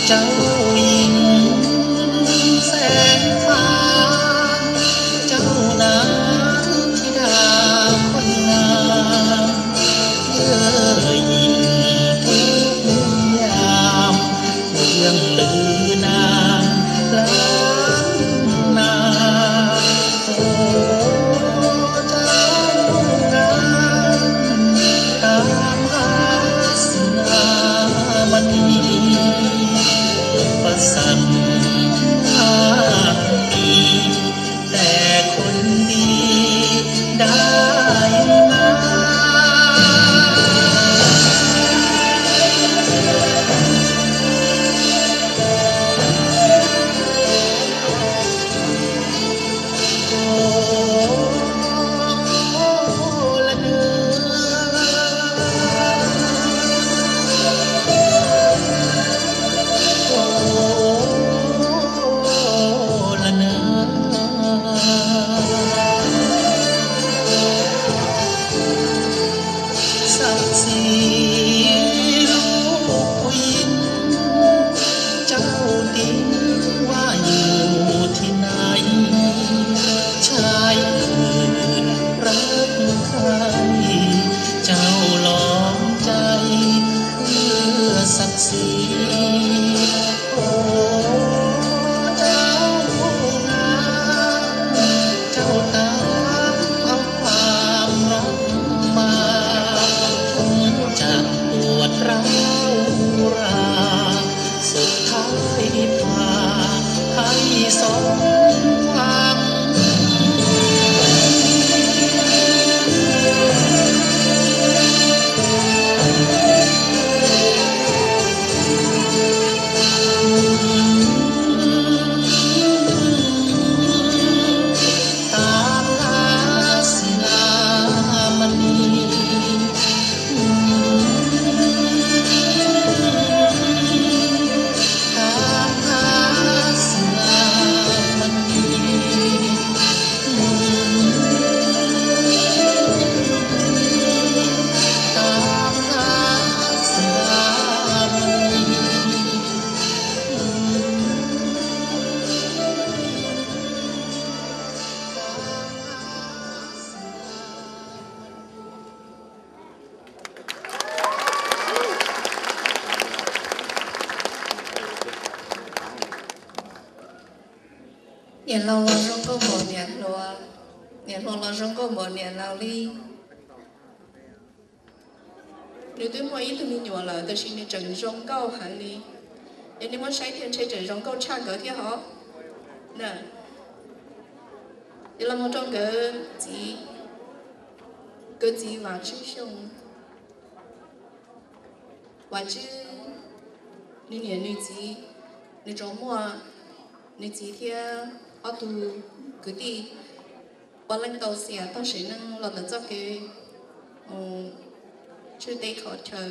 Rau yeej xeev fab, rau nav thib dab qhuav na, yawg yeej tub yam, yeej lwm nam lab na. Rau nav, tam hab xwb mas nis, pas xas hab tis, tes khun tis dab yeej mas. สักดิ์ศรีลูกผู้หญิง เจ้าทิ้งว่าอยู่ที่ไหน ชายอื่นรักใคร เจ้าลองใจเพื่อศักดิ์ศรี โอ้ เจ้าผู้งาม เจ้าตามเอาความรักมา ถึงจะปวดร้าวอุรา สุดท้ายพาให้สมหวัง ตามหาเสือมณี ตามหาเสือมณี ตามหาเสือมณี Niam laus los zoo nkauj npaum niam hluas, niam hluas los zoo nkauj npaum niam laus li. Nws twb muaj ib tug me nyuam lawm tab sis nws tseem zoo nkauj heev li. Yog nej muab saib thiaj ntshe tseem zoo nkauj tshaj nkawd thiab hov. Ces los mus rau nkawd txiv, nkawd txiv Vam Tswb Xyooj. Vam Tswb, nws niam nws txiv, nws tsuas muaj nws txiv thiab ob tug kwv tij, puav leej tau xiam tag sim neej los ntawm txoj kev mus tshwj teb qhov chaw.